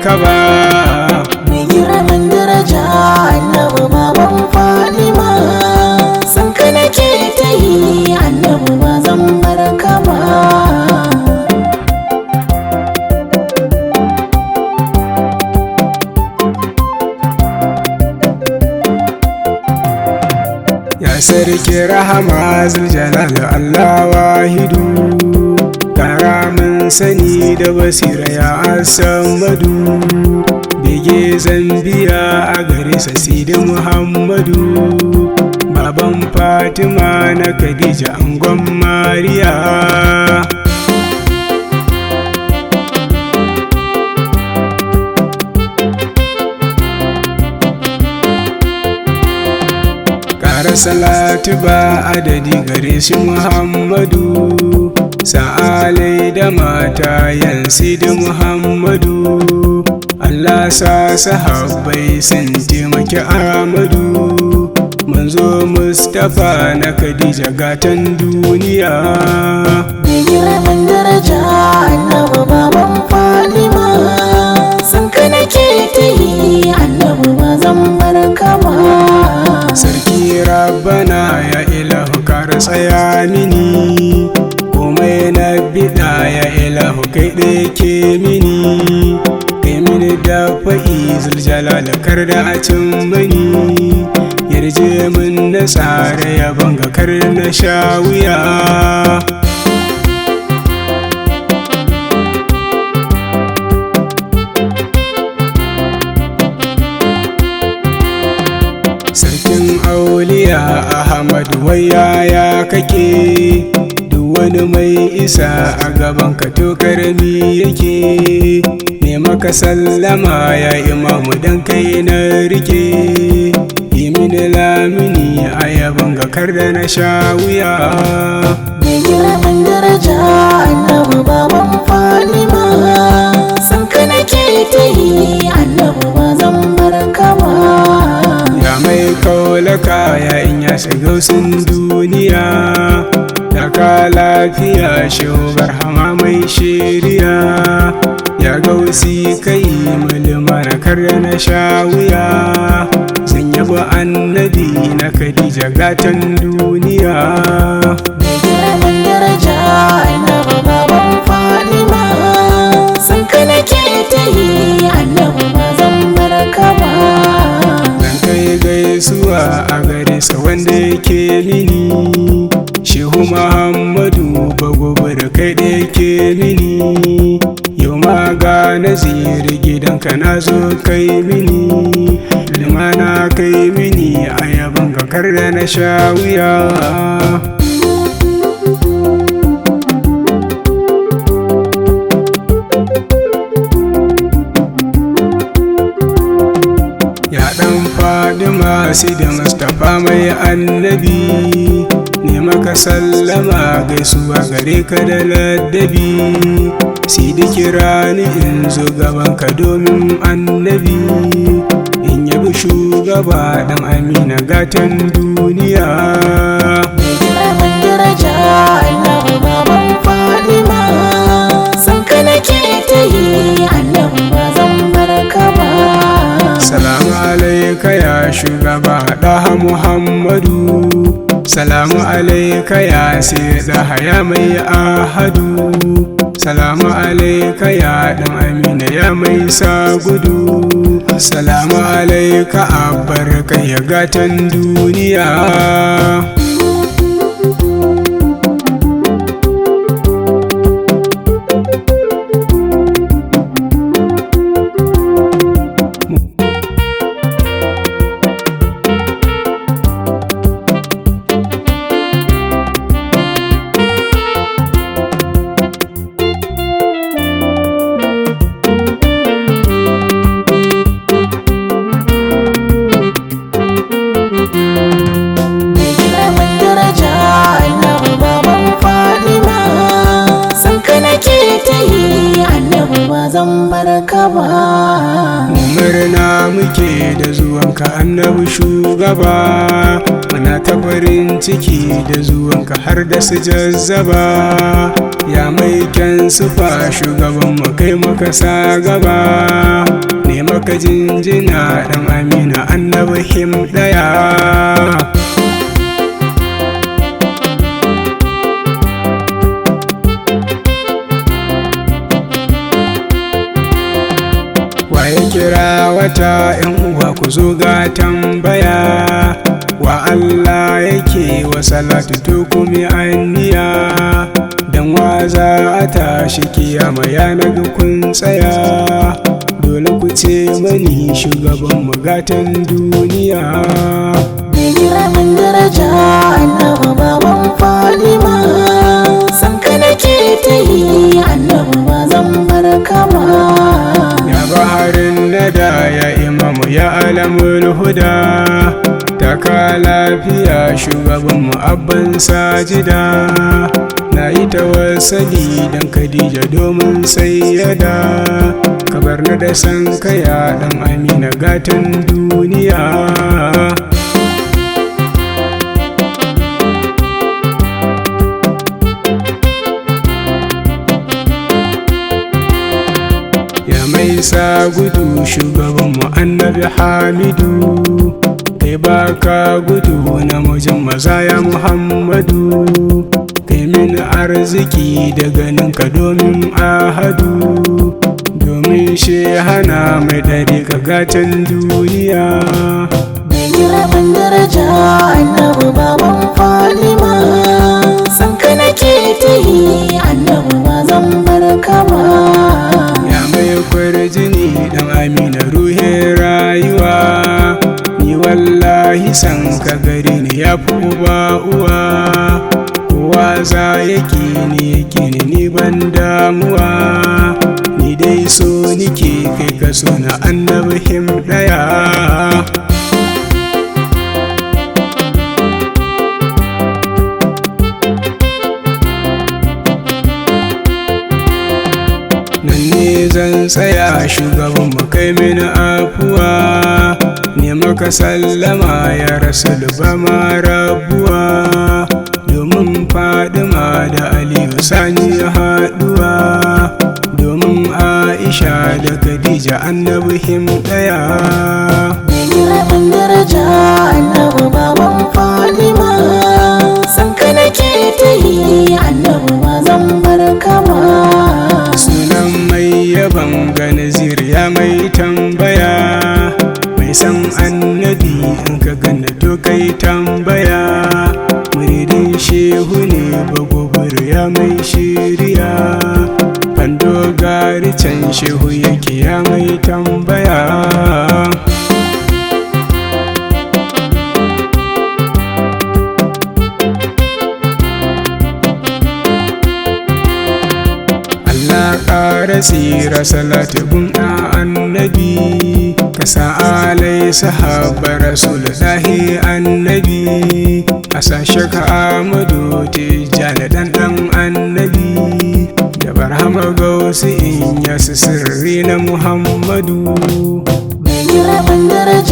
ka ba. Mai girman daraja annabi baban Fadima, san ka nake ta yi annabi ba zan bar ka ba. Ya sarki rahama zuljalal Allah wahidu, kara min sani da basira ya asamadu. Bege zambiya a gare sa sidi Muhammadu, baban Fatima na Khadija angon Mariya. Kara salatu ba adadi gare shi Muhammadu, sa'alai da mata yansi da Muhammadu. Allah sa sahabbai sun taimaki Ahmadu, manzo Mustapha na Khadija gatan duniya. Mai girman daraja annabi baban Fadima, san ka nake ta yi annabi ba zan bar ka ba. Sarki Rabbana ya ilahu kar tsaya mini, komai na biɗa ya ilahu kai ɗaya ke mini. Kai mini da fa'i zuljalal kar da a cin mani, yarje min na tsara yabon ga kar na sha wuya. Sarkin auliya Ahmad wayaya kake, duk wani mai isa a gaban ka to karami yake. Ne maka sallama ya imamu dan kai na rike, yi mini lamini a yabon ga kar da na sha wuya. Mai girman daraja annabi baban Fadima, san ka nake ta yi annabi ba zan bar ka ba. Ya mai kaulaka ya in ya shiga sun duniya, ya ka lafiya shubar hama mai shiriya. Ya gausi kai mulma na kar na sha wuya, zan yabo annabi na Khadija gatan duniya. Mai girman daraja annabi baban Fadima, san ka nake ta yi annabi ba zan bar ka ba. Zan kai gaisuwa a gare sa wanda yake mini, Shehu Muhammadu bagobir kai da yake mini. Yau ma ga naziri gidanka na zo kai mini, limana kai mini a yabon ga kar da na sha wuya. Ya ɗan Fadima Sidi Mustapha mai annabi, ne maka sallama gaisuwa gare ka da ladabi. Sidi kira ni in zo gaban ka domin annabi, in yabi shugaba ɗan Amina gatan duniya. Mai girman daraja annabi baban Fadima, san ka nake ta yi annabi ba zan bar ka ba. Salamu alaika ya shugaba ɗaha Muhammadu, salamu alaika ya sai ya mai ahadu. Salamu alaika ya ɗan Amina ya mai sa gudu, salamu alaika abbarka ya gatan duniya. Mai girman Murna muke da zuwanka annabi shugaba, muna ta farin ciki da zuwanka har da su jazzaba. Ya mai kyan sufa shugaban mu kai muka sa gaba, ne maka jinjina dan Amina annabi him daya. Waye kira wata yan uwa ku zo ga tambaya, wa Allah yake wa salatu to kuma anniya, dan wa za a tashi kiyama ya naga kun tsaya, dole ku ce mani shugaban mu gatan duniya. Mai girman daraja annabi baban Fadima, san ka nake ta yi annabi ba zan bar ka ba. Ya baharin nada ya imamu ya alamul huda, taka lafiya shugaban mu abban sajida, na yi tawassali dan Khadija domin sayyada, kabar na da san kaya dan Amina gatan duniya. Ya mai sa gudu shugabanmu annabi Hamidu, kai baka gudu namijin maza ya Muhammadu, kai min arziki da ganinka domin ahadu, domin shehana mai ɗari ka gatan duniya. Mai girman daraja annabi baban Fadima, san ka nake ta yi annabi ba zan bar ka ba. Ya mai kwarjini dan Amina ruhin rayuwa, ni wallahi san ka gare ni ya fi uba uwa, kowa za ya ni ya ni ni ban damuwa, ni dai so nike kai ka so na annabi him daya. Nan ne zan tsaya shugaban mu kai mini afuwa, ne maka sallama ya rasul ba ma rabuwa, domin Fadima da Aliyu sani haduwa, domin Aisha da Khadija annabi him daya. Mai girman daraja annabi baban Fadima, san ka nake ta yi annabi ba zan bar ka ba. Sunan mai yaban ga Nazir ya mai tambaya, mai san annabi in ka gana to kai tambaya, muridin shehu ne bagobir ya mai shiriya, fando gari can shehu yake ya mai tambaya. Allah ƙara tsira salatu gun annabi, ka sa alai sahaba rasulullahi annabi, a sashe ka Amadu Tijjani dan dan annabi, da barhama gausu in yasu sirri na Muhammadu. Mai girman daraja.